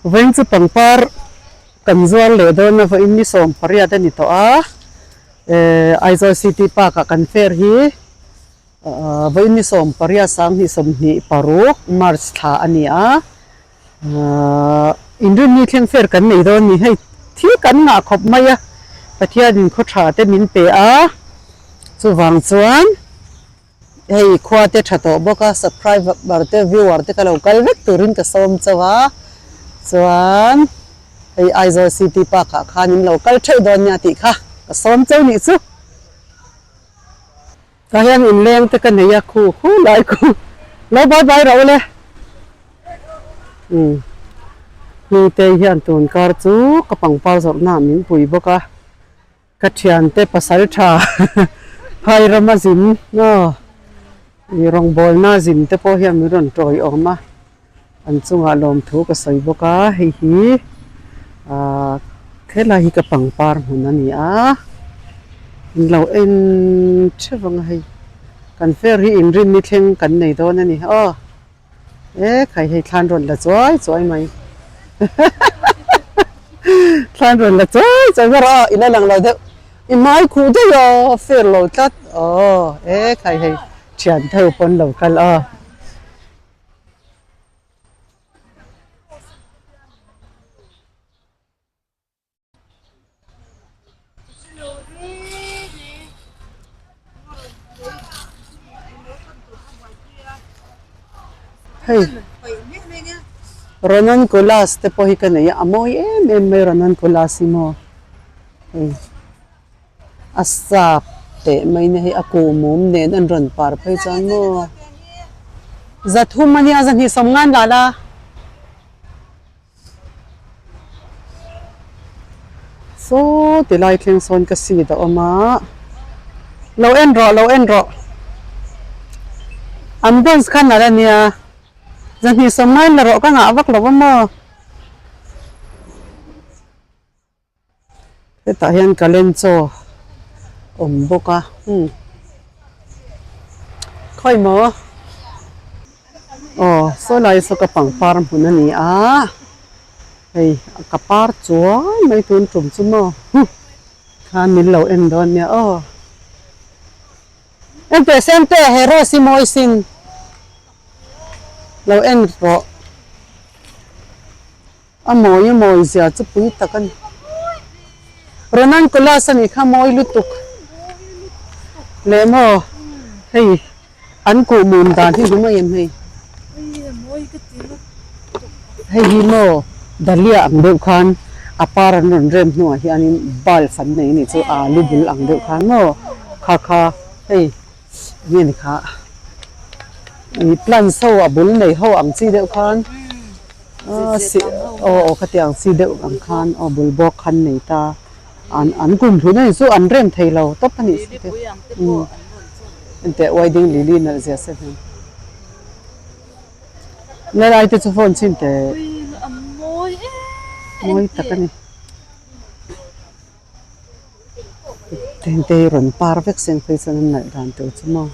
Vawiin chu pangpar kan zuar leh dawn a vawiin ni 18 a ni tawh a eh Aizawl City Park ah kan fair hi ah vawiin ni 18 2026 March thla a ni a ah inrinni thleng fair kan nei dawn a ni hei thil kan ngah khawp mai a Pathianin khaw tha te min pe a chuvang chuan. Hei khua te tha tawh bawk a, subscriber te viewer te ka lo kal vek turin ka sawm chauh a, chuan hei Aizawl City Park ah khan in lo kal theuh dawn nia tih kha ka sawm chauh nih chu. Tah hian inleng te ka nei a, khu khu lai khu lo bye bye rawh ule. Umm Hnute hian tun kar chu ka pangpar zawrhna ah min pui bawk a. Ka thiante pasal tha phai rama zin aw ih rawngbawlna zin te pawh hian min rawn tawi awm a, an chungah lawmthu ka sawi bawk a, hei hi ah helai hi ka pangpar hmun a ni a, in lo en theuh ang a hei kan fair hi inrinni thleng kan nei dawn a ni aw. E khai hei thlan rawn la chuai chuai mai thlan rawn la chuai chuai mai rawh i la lang lo deuh i hmai khuh daih aw fair lo tlat aw e khai hei thian deuh pawn lo kal aw. Hei Ranunculus te pawh hi ka nei a a mawi em em mai Ranunculus hi maw hei a sap teh mai na hi a kuhmum nen an rawn par phei chuan maw 300 ania 250 la la. Saw ti lai thleng sawn ka seat a awm a, lo en rawh lo en rawh an dance kha nalh a nia 250 la rawh ka ngah vak lo a maw. Hetah hian kalenchaw awm bawk a umm khawi maw aw saw lai saw ka pangpar hmun a ni a hei ka par chuai mai tun tum chu maw khan min lo en dawn nia aw enteh sente he rose hi mawi sin lo en rawh. A mawi a mawi zia chu pui tak a ni. Ranunculus a nih kha mawi lutuk. Leh maw hei an kuh mum dan hi hmu mai em hei. Hei hi maw dahlia ang deuh khan a par an rawn rem hnuah hianin bulb an nei a nih chu alu bul ang deuh khan maw kha kha hei enge ni kha plants ho a bul nei ho ang chi deuh khan. Aw aw khatiang chi deuh ang khan aw bul bawk khan nei ta an an kum hlun a ni chu an rem thei lo tawp a nih chu te umm enteh wedding lily nalh zia se hmel lai te chu phone chhin teh mawi tak a ni hengte hi rawn par vek seng phei chuan an nalh dan tur chu maw.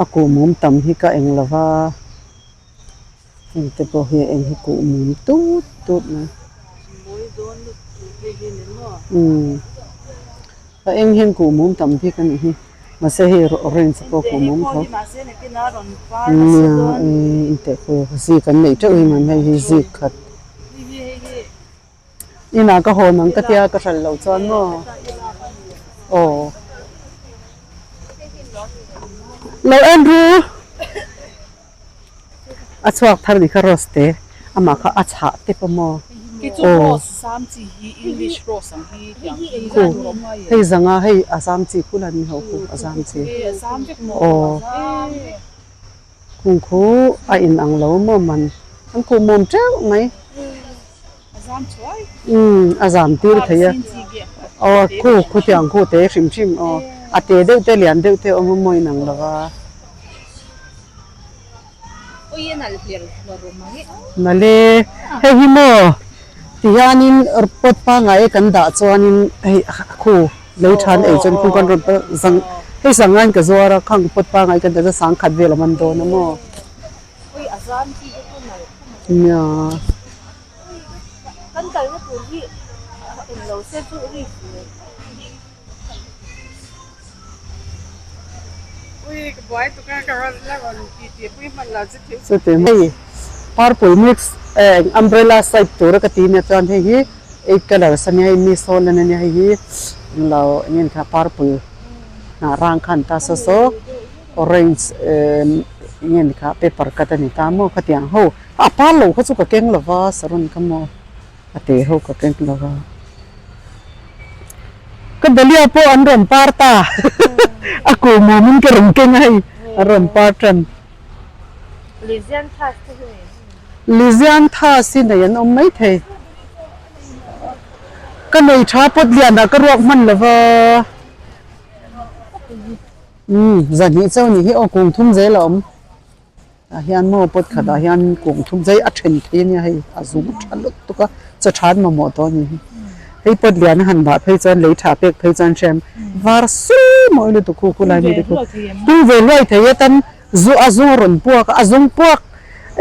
A kuhmum tam hi ka eng lo va, heng te pawh hi a eng hi kuhmum tut tut mai. Umm a eng hian kuhmum tam bik a nih hi mahse hei orange pawh kuhmum tho nia e inteh khu zik an neih teuh hi man hei hi zik khat inah ka hawn ang ka tia ka hralh loh chuan maw aw lo en ru a chhuak thar nih kha rose te amah kha a chhah tep a maw aw khu hei zanga hei a zam chi khu la ni ho khu a zam chi aw. Kung khu a in ang lo maw man an kuh mawm teuh mai. Umm a zam tir thei a. Aw khu khu tiang khu te hrim hrim aw a te deuh te lian deuh te awm a maw in ang lo a. Nale hei hi maw ti hianin pot pangngai e kan dah chuanin hei khu. Lei than ei chuan kung kan rawn pa zang hei sangain ka zuar a khang pawt pangai kan ta 10,000 vel a man dawn a maw. Nia. Chuti mai purple mix eng umbrella side tura ka ti nia chuan hei hi eight colours ania hei miss holland ania hei hi englo eng nge kha purple hnah rang kha an ta saw saw orange eng nge ni kha paper cut a ni ta maw khatiang ho a par lo kha chu ka keng lova saron kha maw. A tih ho ka keng lo va. Ka Dahlia pawh an rawn par ta. A kum awmin ka rawn keng a hei. An rawn par tan. Lysianthus te hi nei an Lysianthus hi nei an awm mai thei. Ka nei tha pawt lianah ka ruak hman lo va. Umm zahnih chauh nih hi aw kum thum zel a awm. Tah hian maw pot khatah hian kum thum zai a then thei ania hei a zum tha lutuk a chaw than mamawh tawh a ni hi hei pot lian a han dah phei chuan lei tha pek phei chuan hrem var sul mawi lutuk khu khulai mi te khu tung ve hluai thei e tan zu a zung a rawn puak a a zung puak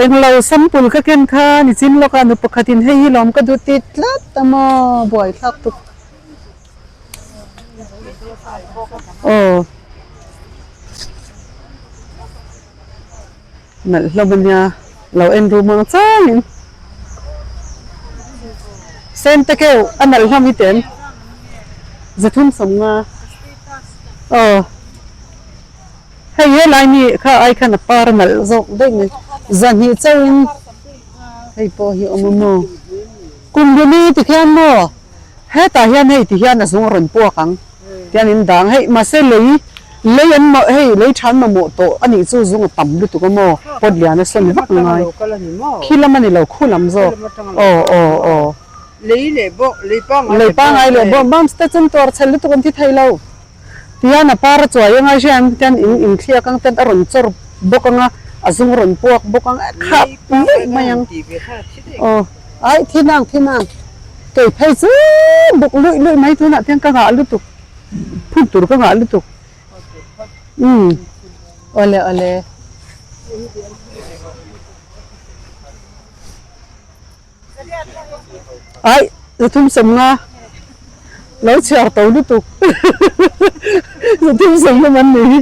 englo sample ka ken kha ni chin lawk a nu pakhat in hei hi lawm ka duh ti tlat a maw buaithlak tuk. Aw nalh hlawm ania lo en ru mang changin sen te keuh a nalh hlawm hi ten zathum sawmnga aw hei helai mi kha ai khan a par a nalh zawk daih mai zahnih chauhin hei pawh hi a awm a maw kum luni tikhian maw. Hetah hian hei ti hian a zung a rawn puak ang tian in dang hei mahse lei lei an mah hei lei than mamawh tawh a nih chu zung a tam lutuk a maw pot lian a sawn vak ngai khi lam a ni lo khu lam zawk aw aw aw lei pangai leh bawk bams te chuan tuar chhel lutuk an thi thei lo tihian a par a chuai anga hian tian in inthliak ang ten a rawn chawr bawk anga a zung a rawn puak bawk ang khap luih mai ang aw ai thi nang thi nang. Kei phei chu buk luih luih mai tunah hian ka ngah lutuk phun tur ka ngah lutuk umm awle awle. Ai zathum sawmnga lo chhiar to lutuk zathum sawmnga man ni hi.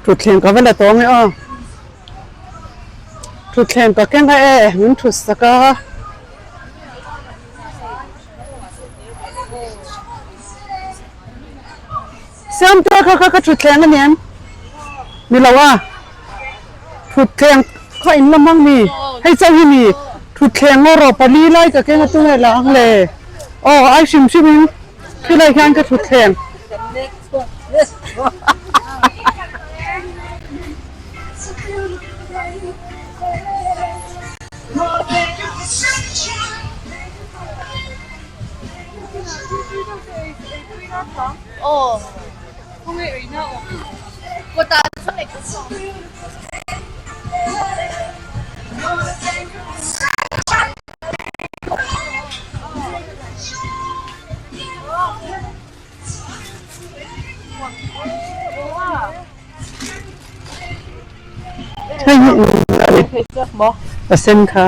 Thutthleng ka va la tawng e aw thutthleng ka keng a e min thut sak a. Siamte kha kha ka thutthleng a nen ni lo a thutthleng kha in la hmang mi hei chauh hi mi thutthleng ngaw rawh pali lai ka keng a tunge la ang le aw ai hrim hrim in khilai hian ka thutthleng. Hei hi a sen kha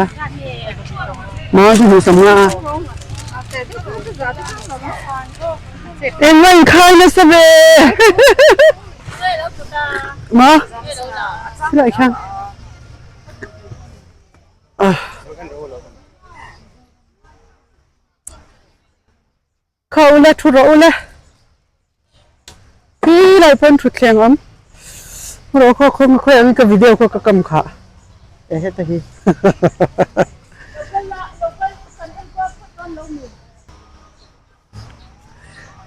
mau chu hmuh tam nga a eng a inkhai nasa ve maw helaiah khian Kha ula thu rawh ula khi lai pawn thutthleng awm rawh khaw khaw khawi angin ka video khaw ka kam khah e heta hi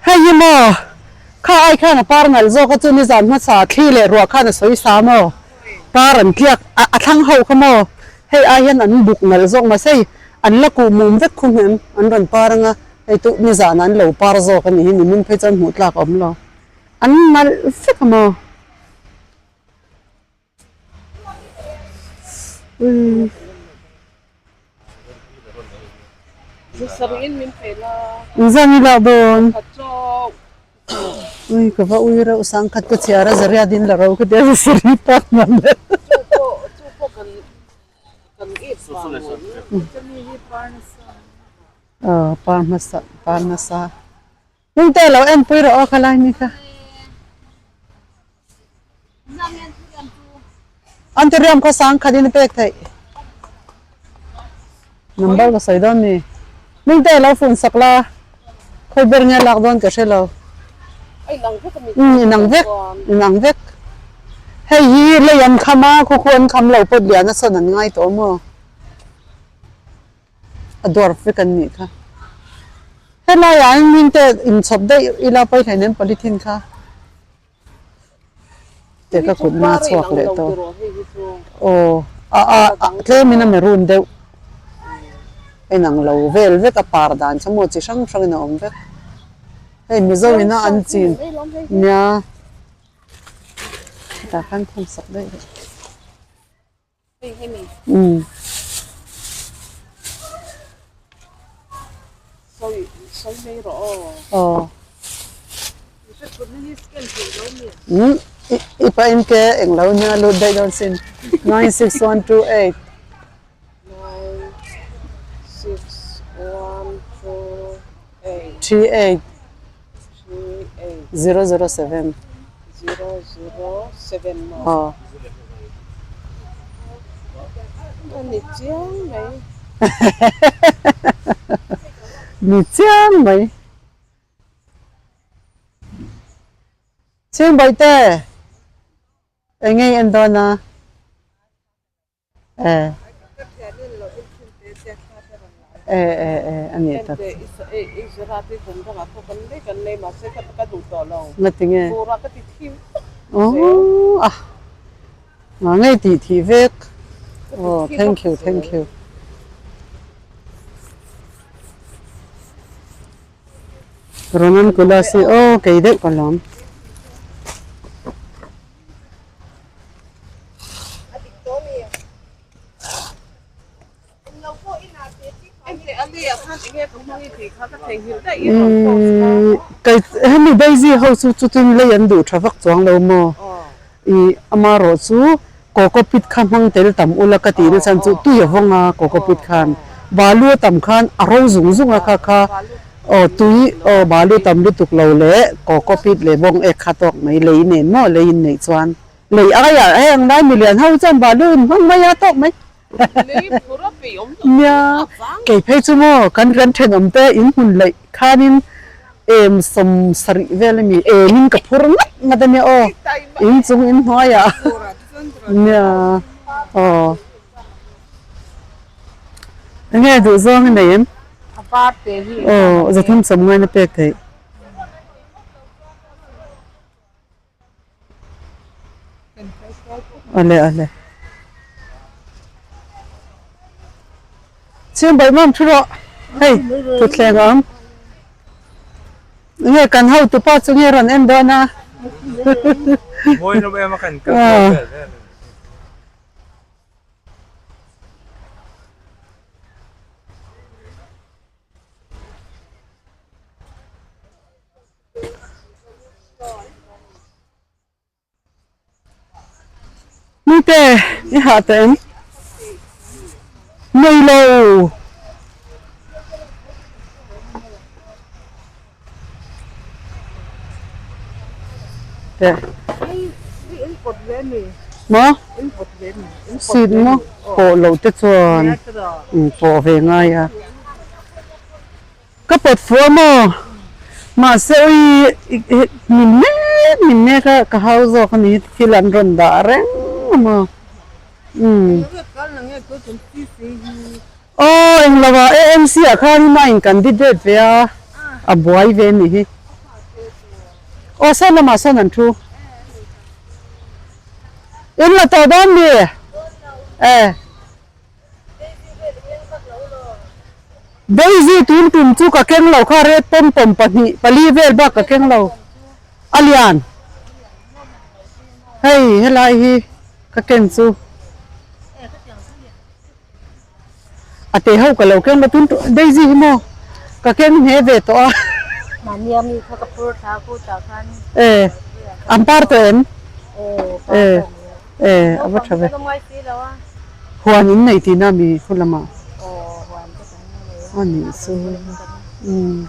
hei hi maw kha ai khan a par nalh zawk a chu nizan hmasa thli leh ruah khan a sawi sa maw par an tliak a thlang ho kha maw hei ai hian an buk nalh zawk mahse hei an la kuh mum vek khu hnem an rawn par anga hei chu nizan an lo par zawk a nih hi nimin phei chuan hmuh tlak a awm lo an nalh vek a maw. Ui. Inzan i lak dawn. Ui ka va ui reuh sangkhat ka chhiar a zaria din la ro ka tia sarih tak man le. Aw par hmasa par nasa. Hming te lo en pui rawh aw khalai mi kha. Anthurium khaw sang khat in a pek theih. Number ka sawi dawn ni. Hming te lo fun sak la. Khawi ber nge lak dawn ka hre lo. Um inang vek inang vek. Hei hi lei an kham a khu khu an kham lo pawt lian a sawn an ngai tawh maw. A dwarf vek an nih kha. Helai ah hian hming te inchhawp daih ila pawi hleinem em polythene kha te ka kut na chhuak leh tawh. Aw a a tlem in a maroon deuh a inang lo vel vek a par dan kha maw chi hrang hrang in a awm vek. Hei Mizo ina an chin nia tah khan khum sak daih daih. Umm. Aw. Umm i pa in ke eng lo nia lut daih dawn sin 96128. 38 007 aw. Ni chiang mai. Chhing bawihte eng nge i en dawn a? Eh. Eh eh eh a nih tak chu. Ngati nge? Aww ah ngah ngei tih thih vek. Aw thank you thank you. Ronan Kulasi aw kei deuh ka lawm. Hemi Daisy ho chu chutin lei an duh tha vak chuang lo maw? Ih amarawh chu cocopeat kha hmang tel tam ula ka tih na chhan chu tui a vawng a cocopeat khan balu a tam khan a ro zung zung a kha kha aw tui aw balu tam lutuk lo leh cocopeat leh bawng ek kha tawk mai lei nen maw lei in neih chuan lei aiah heng lai milian ho chuan balu in hmang mai a tawk mai. Nia, kei phei chu maw kan kan thenawm te in hmun laih khanin em sawm sarih vel a ni, emin ka phur ngat ngat a nia aw, in chung in hnuaiah nia aw. Enge duh zawng i nei em? Aw, zathum sawm ngaina pek theih. Ale ale. Chiang bai mam thu rawh. Hei, thutthleng a awm. Nge kan hotu pa chu nge rawn en dawn a. Mawi hlawm em a kan kal kual vel vel. Mite i hah tawh em? Nei lo. Te. Maw? Seat maw? Pawh loh te chuan pawh ve ngai a. Ka pawt fuh a maw? Mahse ui min mek min mek a ka hau zawk a ni thil an rawn dah reng a maw? Umm. Aw englo ah AMC ah khan in a in candidate ve a a buai ve a nih hi. Aw sawn lamah sawn an thu. In la tawh dawn mi? Eh. Daisy tun tum chu ka keng lo kha red pawm pawm pahnih pali vel bak ka keng lo a lian hei helai hi ka ken chu. A te ho ka lo keng la tun Daisy hi maw ka keng hne ve tawh a. Mahnia mi kha ka phur thla ku tah khan. E an par tawh em? E e a va tha ve. Huan in nei tihna mi khu lamah. A nih chu umm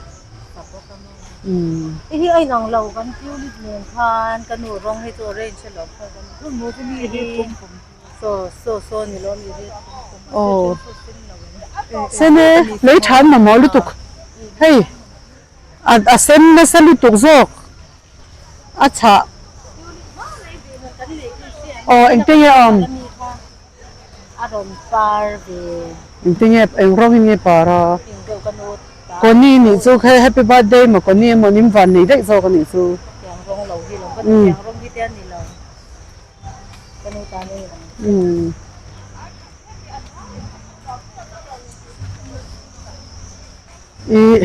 umm. I hi a inang lo kan tulip nen khan ka nu rawng hi chu orange a lo kha kan hi. Aw sene lei than mamawh lutuk hei a sen nasa lutuk zawk a chhah aw engte nge a awm engte nge eng rawng in nge par a kawni nih chu hei happy birthday maw kawni emaw nim van nei daih zawk a nih chu umm. Ih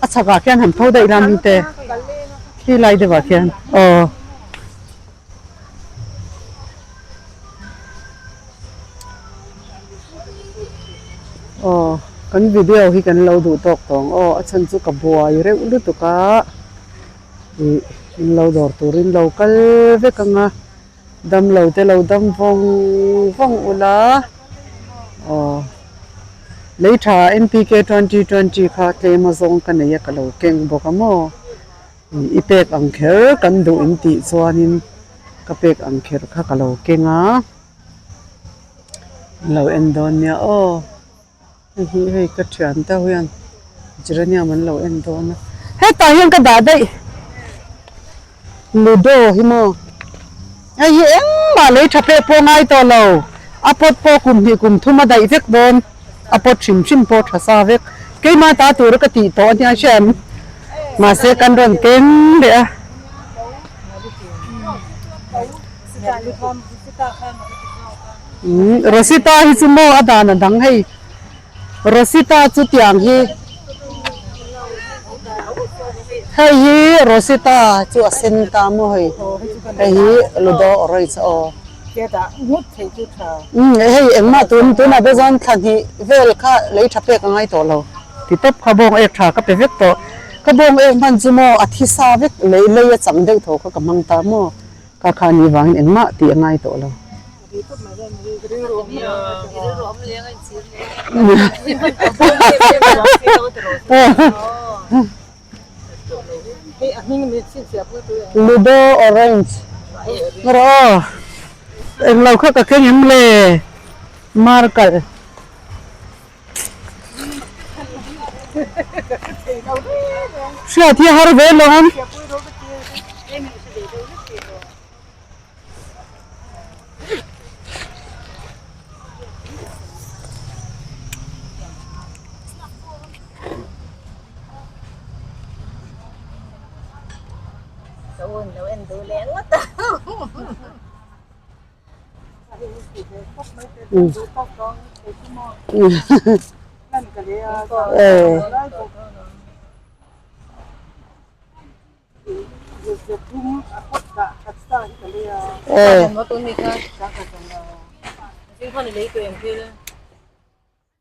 a chhakah khian han tho daih la mite khi lai deuhah khian aw. Aw kan video hi kan lo duh tawk tawng aw a chhan chu ka buai reuh lutuk a ih in lo dawr turin lo kal vek ang a damlo te lo dam vawng vawng ula aw lei tha N_P_K 2020 kha tlem a zawng ka nei a ka lo keng bawk a maw. I pek ang kher kan duh in tih chuanin ka pek ang kher kha ka lo keng a, an lo en dawn nia aw hei hi hei ka thian te ho hian geranium an lo en dawn a hetah hian ka dah daih ludo hi maw hei hi engmah lei tha pek pawh ngai tawh lo a pot pawh kum hnih kum thum a daih vek dawn a pot hrim hrim pawh tha sa vek keimah ta tura ka tih tawh a nia hriat. Mahse kan rawn keng leh a. Rosita hi chu maw a dan a dang hei. Rosita chu tiang hi hei hi Rosita chu a sen ta maw hei. Hei hi Ludo orange aw. Hei engmah tun tunah te chuan thla hnih vel kha lei tha pek a ngai tawh lo. Ti tawp kha bawng ek tha ka pe vek tawh. Ka bawng ek hman chu maw a thi sa vek lei lei a chang deuh tho kha ka hmang ta maw ka kha ni vangin engmah tih a ngai tawh lo. Ludo orange rawh aw englo kha ka keng em le markal. Hriat hi a har ve lo ang.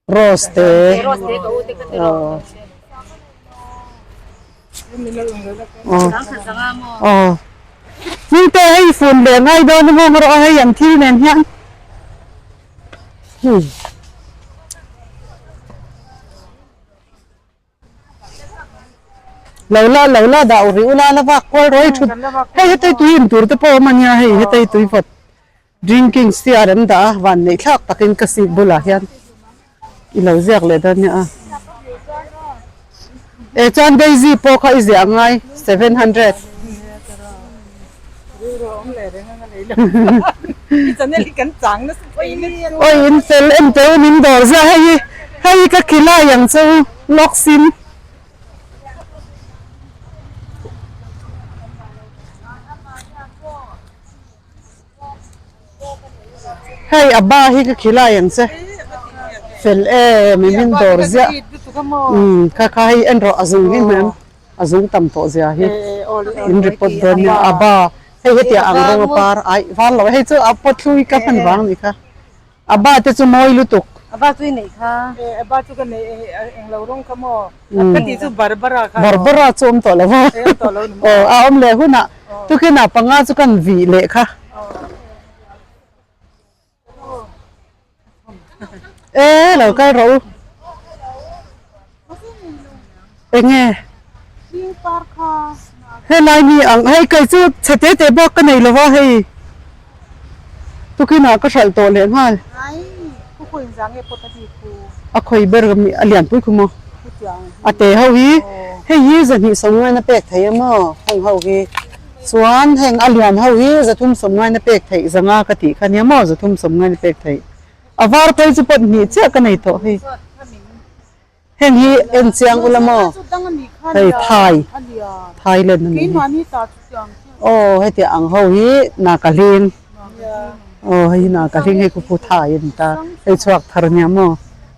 Rose te aw hming te hei fun leh ngai dawn a maw rawh a hei an thil nen hian Lo la lo la dah rih ula la vak kual rawih thut hei hetei tui in tur te pawh a awm a nia hei hetei tui vawt drinking siar an dah a van neih thlak takin ka seat bulah hian i lo ziak leh dawn nia a e chuan daisy pawh kha i ziah angai 700. Awi in fel em teu min dawr zia hei hi hei hi ka khilai ang che u lawk sin. Hei a ba hi ka khilai ang che fel em i min dawr ziah umm kha kha hei en rawh a zung hi hmel. A zung tam tawh zia hi in report dawn nia a ba Hei hetiang ang rawng a par ai var lo hei chu a pawt thlui ka hman vang a nih kha. A ba te chu mawi lutuk. A ba chu i neih kha. A ba chu ka neih eng lo rawng kha maw? Ka tih chu Barbara kha. Barbara chu awm tawh lo va. Awm tawh lo ni maw? Aw a awm leh hunah tukinah panga chu kan vih leh kha. E lo kal rawh u. Enge? Helai mi ang hei kei chu chhe te te bawk ka nei lo va hei. Tukinah ka hralh tawh leh nghal. A khawi ber mi a lianpui khu maw? A te ho hi hei hi zahnih sawmngaina pek thei a maw heng ho hi. Chuan heng a lian ho hi zathum sawmngaina pek theih zanga ka tih kha nia maw zathum sawmngaina pek theih. A var phei chu pawt hnih chiah ka nei tawh hei. Heng hi en chiang ula maw hei thai Thailand a nih hi. Aw hetiang ang ho hi Nakahlin aw hei hi Nakahlin hei khu thai a ni ta hei chhuak thar nia maw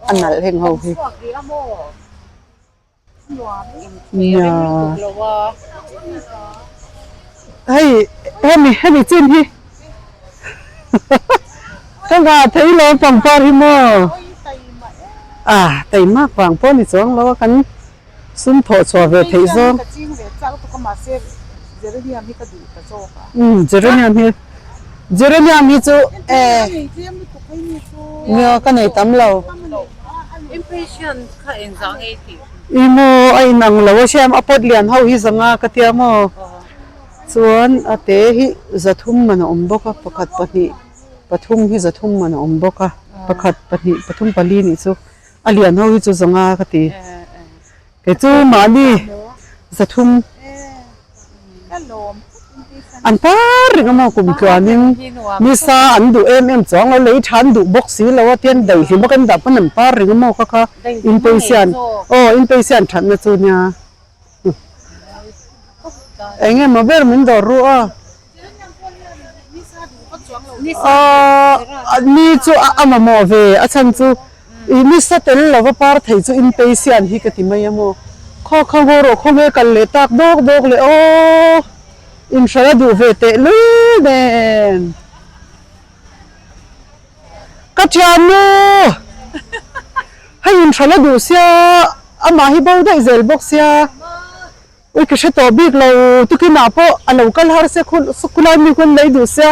a nalh heng ho hi. Nia hei hemi hemi chin hi ka nghah thei lo pangpar hi maw a taimak vang pawh ni chuang lo a kan sum thawh chhuah ve theih zawng umm geranium hi geranium hi chu e nia ka nei tam lo. I maw a inang lo a hriam a pawt lian ho hi zanga ka tia maw chuan a te hi zathum man a awm bawk a pakhat pahnih pathum hi zathum man a awm bawk a pakhat pahnih pathum pali nih chu a lian ho hi chu zanga ka ti kei chu mahni zathum. An par reng a maw kum tluanin nisa an duh em em chuang lo lei tha an duh bawk si lo a tian daihlim a kan dah pawn an par reng a maw kha kha inpeisian aw inpeisian thatna chu nia eng emaw ber min dawr ru a aw ni chu a mamawh ve a chhan chu I nisa tel lova par thei chu inpeisian hi ka ti mai a maw? Khaw kha ngaw rawh khaw nge kal leh tak dawk dawk leh aw inhralh a duh ve teh lul nen. Ka thiannu! Hei inhralh a duh sia amah hi bo daih zel bawk sia. Ui ka hre tawh bik lo tukinah pawh a lo kal har sia khul khulai mi khuan lei duh sia.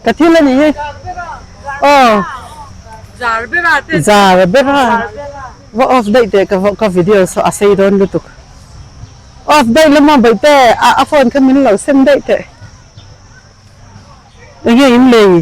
Ka thil a nih hi aw zar bera va off daih teh ka ka video saw a sei dawn lutuk off daih lama baihte a phone kha min lo send daih teh. Enge in lei?